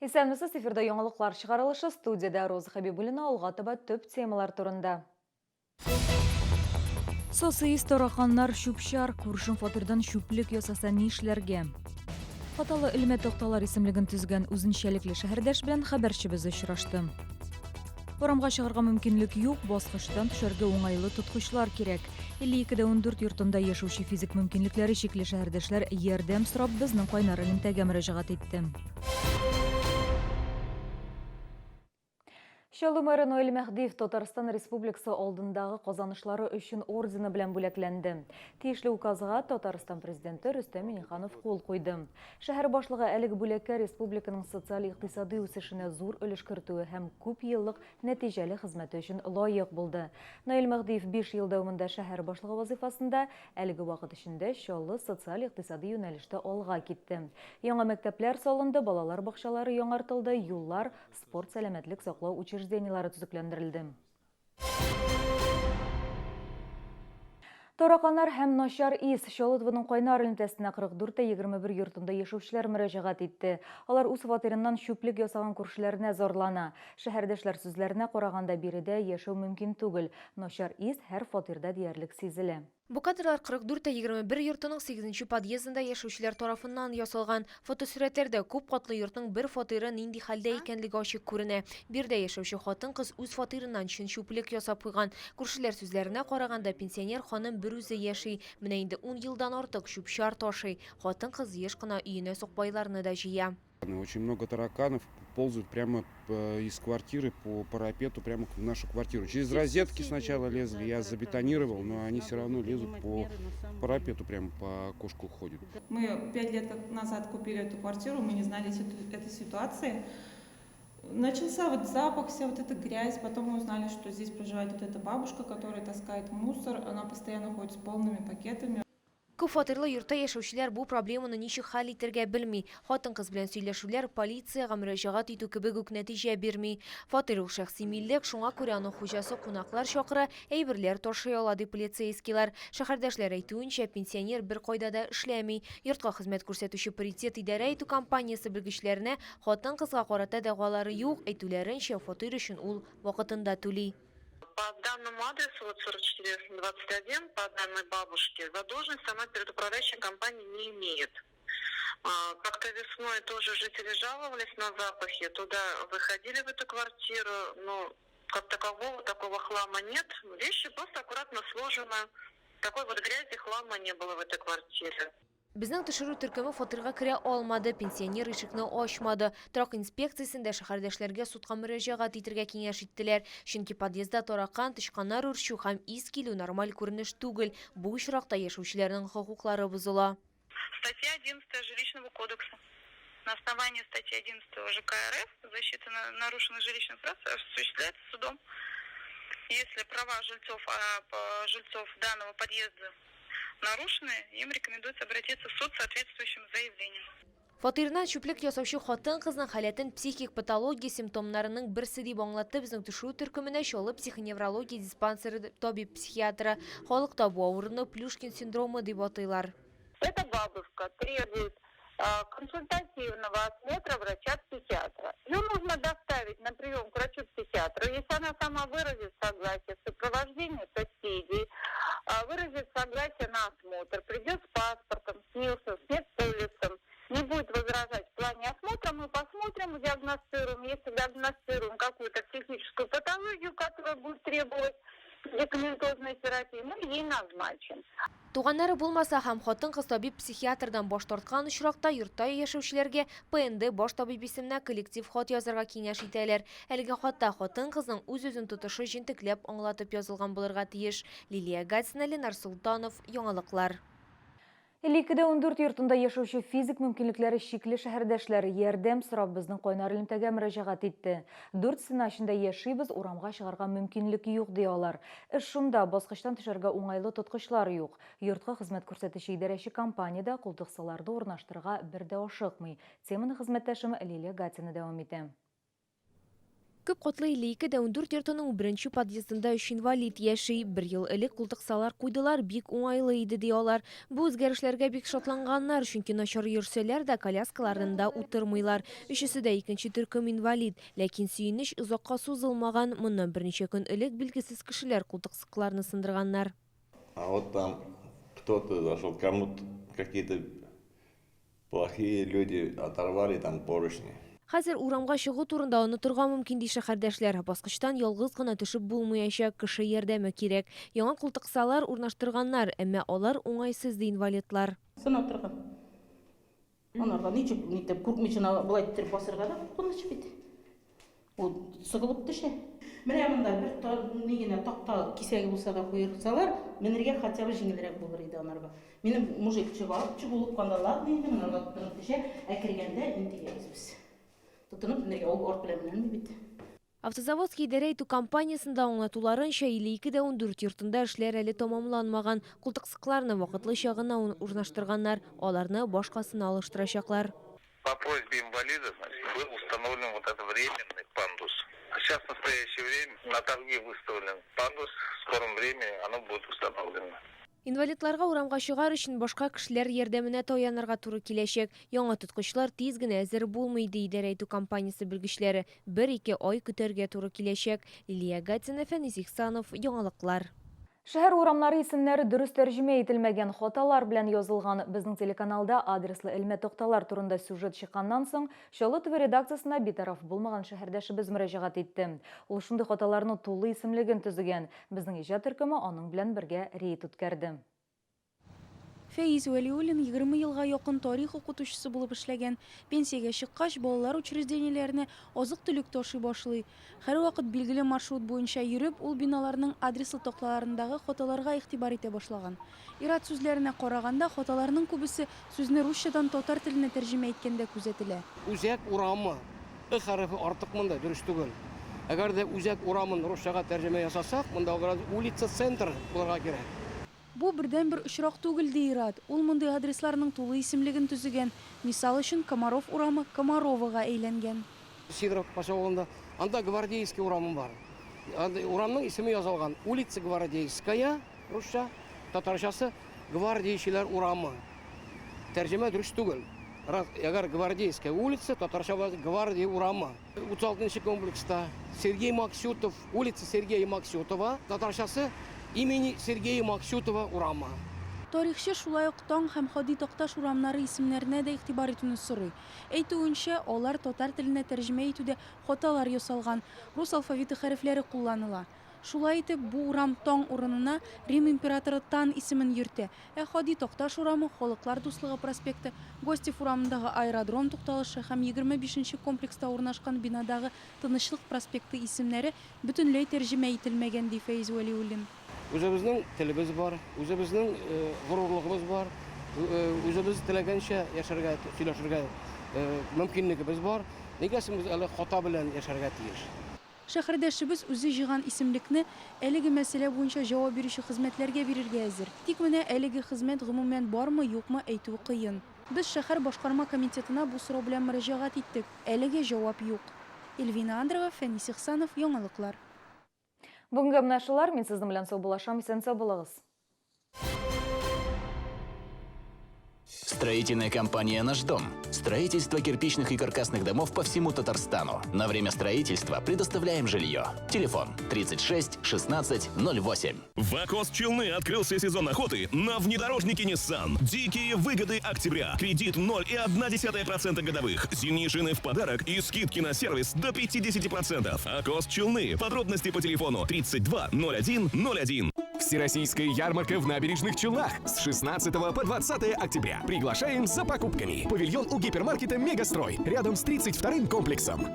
Исәнмесез, эфирда яңалыклар чыгарылышы, студиядә Роза Хәбибуллина, алга таба төп темалар турында. Сасы ис, тараканнар, чүп-чар, күршең фатирдан чүплек ясаса нишләргә? Хаталы элмә такталар исемлеген төзгән үзенчәлекле шәһәрдәш белән хәбәрчебез очрашты. Урамга чыгарга мөмкинлек юк, баскычтан төшәргә уңайлы тоткычлар кирәк. 52 дә 14 йортында яшәүче физик мөмкинлекләре чикле шәһәрдәшләр ярдәм сорап безнең кайнар элемтәгә мөрәҗәгать итте. Чаллы мэры Наил Мәһдиев Татарстан Республикасы алдындагы казанышлары өчен ордены белән бүләкләнде. Тиешле указга Татарстан Президенты Рөстәм Миңнеханов кул куйды. Шәһәр башлыгы әлеге бүләккә республиканың социаль-икътисадый үсешенә зур өлеш кертүе һәм күпьеллык нәтиҗәле хезмәте өчен лаек булды. Наил Мәһдиев биш ел дәвамында шәһәр башлыгы вазыйфасында, әлеге вакыт эчендә Чаллы социаль-икътисадый юнәлештә алга китте. Яңа мәктәпләр салынды, балалар бакчалары яңартылды, юллар, спорт-сәламәтлек саклау учреждениеләре төзекләндерелде. Тараканнар һәм начар ис. Чаллы-ТВның кайнар элемтәсенә 44 тә 21 йортында яшәүчеләр мөрәҗәгать итте. Алар үз фатирыннан чүплек ясаган күршеләренә зарлана. Шәһәрдәшләр сүзләренә караганда, биредә яшәү мөмкин түгел. Начар ис һәр фатирда диярлек сизелә. Бу кадрлар 44 тә 21 йортының сигезенче подъездында яшәүчеләр тарафыннан ясалган. Фотосурәтләрдә күп катлы йортның бер фатиры нинди хәлдә икәнлеге ачык күренә. Биредә яшәүче хатын-кыз үз фатирыннан чын чүплек ясап куйган. Күршеләр сүзләренә караганда, пенсионер ханым берүзе яши. Менә инде ун елдан артык чүп-чар ташый. Хатын-кыз еш кына өенә сукбайларны да җыя. Очень много тараканов ползают прямо из квартиры по парапету прямо в нашу квартиру. Через розетки сначала лезли, я забетонировал, но они все равно лезут по парапету, прямо по окошку ходят. Мы 5 лет назад купили эту квартиру, мы не знали этой ситуации. Начался вот запах, вся вот эта грязь. Потом мы узнали, что здесь проживает вот эта бабушка, которая таскает мусор. Она постоянно ходит с полными пакетами. Күп фатирлы йортта яшәүчеләр бу проблеманы ничек хәл итәргә белми. Хатын-кыз белән сөйләшүләр полициягә мөрәҗәгать итү кебек үк нәтиҗә бирми. Фатир ул шәхси милек, шуңа күрә аның хуҗасы кунаклар чакыра, әйберләр ташый ала, ди полицейскийлар. Шәһәрдәшләр әйтүенчә, пенсионер беркайда да эшләми. Йортка хезмәт күрсәтүче Паритет идарә итү компаниясе белгечләренә хатын-кызга карата дәгъвалары юк, әйтүләренчә, фатир өчен ул вакытында түли. По данному адресу, вот 44-21, по данной бабушке, задолженность она перед управляющей компанией не имеет. Как-то весной тоже жители жаловались на запахи, туда выходили в эту квартиру, но как такового такого хлама нет. Вещи просто аккуратно сложены. Такой вот грязи, хлама не было в этой квартире. Безнең төшерү төркеме фатирга керә алмады, пенсионер ишекне ачмады. Торак инспекциясендә шәһәрдәшләргә судка мөрәҗәгать итергә киңәш иттеләр. Чөнки подъездда таракан, тычканнар үрчү һәм ис килү нормаль күренеш түгел. Бу очракта яшәүчеләрнең хокуклары бозыла. Статья одиннадцатая Жилищного кодекса. На основании статьи одиннадцатого ЖК РФ защита нарушенных жилищных прав осуществляется судом. Если права жильцов, жильцов данного подъезда нарушены, им рекомендуется обратиться в суд с соответствующим заявлением. Фатирыннан чүплек ясаучы хатын-кызның халәтен психик патология симптомнарының берсе дип аңлатты безнең төшерү төркеменә Чаллы психоневрология диспансеры табиб-психиатры. Халыкта бу авыруны Плюшкин синдромы дип атыйлар. Эта бабушка требует консультативного осмотра врача-психиатра. Ее нужно доставить на прием к врачу-психиатру, если она сама выразит согласие в сопровождении соседей, выразит согласие на осмотр, придет с паспортом, с НИЛСом, с медполисом, не будет возражать в плане осмотра, мы посмотрим, диагностируем. Если диагностируем какую-то психическую патологию, которая будет требовать медикаментозной терапии, мы ей назначим. Туганнары булмаса һәм хатын-кыз табиб-психиатрдан баш тарткан очракта йортта яшәүчеләргә ПНД баш табиб исеменә коллектив хат язарга киңәш итәләр. Әлеге хатта хатын-кызның үз-үзен тотышы җентекләп аңлатып язылган булырга тиеш. Лилия Гатина, Ленар Солтанов, Яңалыклар. 52 дә 14 йортында яшәүче физик мөмкинлекләре чикле шәһәрдәшләр ярдәм сорап безнең кайнар элемтәгә мөрәҗәгать итте. Дүрт стена эчендә яшибез, урамга чыгарга мөмкинлек юк, ди алар. Эш шунда, баскычтан төшәргә уңайлы тоткычлар юк. Йортка хезмәт күрсәтүче идарәче компания дә култыксаларны урнаштырырга бер дә ашыкмый. Теманы хезмәттәшем Лилия Гатина дәвам итә. Күп катлы 52 дә 14 йортының беренче подъездында өч инвалид яши. Бер ел элек култыксалар куйдылар, бик уңайлы иде, ди алар. Бу үзгәрешләргә бик шатланганнар, чөнки начар йөрсәләр дә, коляскаларында утырмыйлар. Өчесе дә икенче төркем инвалид. Ләкин сөенеч озакка сузылмаган, моннан берничә көн элек билгесез кешеләр култыксыкларны сындырганнар. А вот там кто-то зашел, кому-то какие-то плохие люди оторвали там поручни. Хәзер урамга чыгу турында онытырга мөмкин, ди шәһәрдәшләр. Баскычтан ялгыз гына төшеп булмаячак, кеше ярдәме кирәк. Яңа култыксалар урнаштырганнар, әмма алар уңайсыз, ди инвалидлар. Сынап торган. Анарга ничек нитеп куркмыйча болай иттереп басырга да куркыныч бит. Ул сыгылып төшә. Менә монда бер ни генә такта кисәге булса да куйсалар, менергә хотя бы җиңелрәк булыр иде анарга. Минем мужик чыга, чыгулып канда ладно инде, монарга тотынып төшә, ә кергәндә интегәбез без. Тотынып менергә ул арт белән менәлми бит. Автозаводский идарә итү компаниясендә аңлатуларынча, 52 дә 14 йортында эшләр әле тәмамланмаган. Култыксыкларны вакытлыча гына урнаштырганнар, аларны башкасына алыштырачаклар. По просьбе инвалидов, значит, был установлен вот этот временный пандус. А сейчас в настоящее время на торги выставлен пандус, в скором времени оно будет установлено. Инвалидларга урамга чыгар өчен башка кешеләр ярдәменә таянырга туры киләчәк. Яңа тоткычлар тиз генә әзер булмый, ди идарә итү компаниясе белгечләре. Бер-ике ай көтәргә туры киләчәк. Лилия Гатина, Фәнис Ихсанов, Яңалыклар. Шәһәр урамнары исемнәре дөрес тәрҗемә ителмәгән, хаталар белән язылган. Безнең телеканалда адреслы элмә такталар турында сюжет чыкканнан соң, Чаллы ТВ редакциясенә битараф булмаган шәһәрдәшебез мөрәҗәгать итте. Ул шундый хаталарны тулы исемлеген төзегән. Безнең иҗат төркеме аның белән бергә рейд үткәрде. Фәиз Вәлиуллин 20 елга якын тарих укытучысы булып эшләгән. Пенсиягә чыккач, балалар учреждениеләренә азык-төлек ташый башлый. Һәрвакыт билгеле маршрут буенча йөреп, ул биналарның адреслы такталарындагы хаталарга игътибар итә башлаган. Ир-ат сүзләренә караганда, хаталарның күбесе сүзне русчадан татар теленә тәрҗемә иткәндә күзәтелә. Үзәк урамы. Ы хәрефе артык монда, дөрес түгел. Әгәр дә Үзәк урамын русчага тәрҗемә ясасак, монда улица Центр булырга кирәк. Бу бердәнбер очрак түгел, ди ир-ат. Ул мондый адресларның тулы исемлеген төзегән. Мисал өчен, Комаров урамы Комаровога әйләнгән. Сидоров поселогында анда Гвардейский урамы бар. Анда урамның исеме язылган. Улица Гвардейская, русча, татарчасы Гвардиячеләр урамы. Тәрҗемә дөрес түгел. Әгәр Гвардейская улица, татарча Гвардия урамы. 36 комплекста Сергей Максютов, улица Сергея Максютова, татарчасы имени Сергея Максютова урамы. Тарихчы шулай ук Таң һәм Һади Такташ урамнары исемнәренә дә игътибар итүне сорый. Әйтүенчә, алар татар теленә тәрҗемә итүдә хаталар ясалган, рус алфавиты хәрефләре кулланыла. Шулай итеп, бу урам Таң урынына Рим императоры Тан исемен йөртә, ә Һади Такташ урамы, Халыклар дуслыгы проспекты, Гостев урамындагы аэродром тукталышы һәм 25 комплекста урнашкан бинадагы Тынычлык проспекты исемнәре бөтенләй тәрҗемә ителмәгән, ди Фәиз Вәлиуллин. Үзебезнең телебез бар, үзебезнең горурлыгыбыз бар, үзебез теләгәнчә яшәргә, сөйләшергә мөмкинлегебез бар. Нигә соң без әле хата белән яшәргә тиеш? Шәһәрдәшебез үзе җыйган исемлекне әлеге мәсьәлә буенча җавап бирүче хезмәтләргә бирергә әзер. Тик менә әлеге хезмәт гомумән бармы, юкмы әйтүе кыен. Без шәһәр башкарма комитетына бу сорау белән мөрәҗәгать иттек. Әлегә җавап юк. Эльвина Андрова, Фәнис Ихсанов, Яңалыклар. Бүгенге менә шулар, мин сезнең белән саубуллашам, исән-сау булыгыз. Строительная компания «Наш дом». Строительство кирпичных и каркасных домов по всему Татарстану. На время строительства предоставляем жилье. Телефон 36 16 08. В Акос Челны открылся сезон охоты на внедорожнике Nissan. Дикие выгоды октября. Кредит 0,1% годовых. Зимние шины в подарок и скидки на сервис до 50%. Акос Челны. Подробности по телефону 32 01 01. Всероссийская ярмарка в Набережных Челнах с 16 по 20 октября. Приглашаем за покупками. Павильон у гипермаркета «Мегастрой» рядом с 32-м комплексом.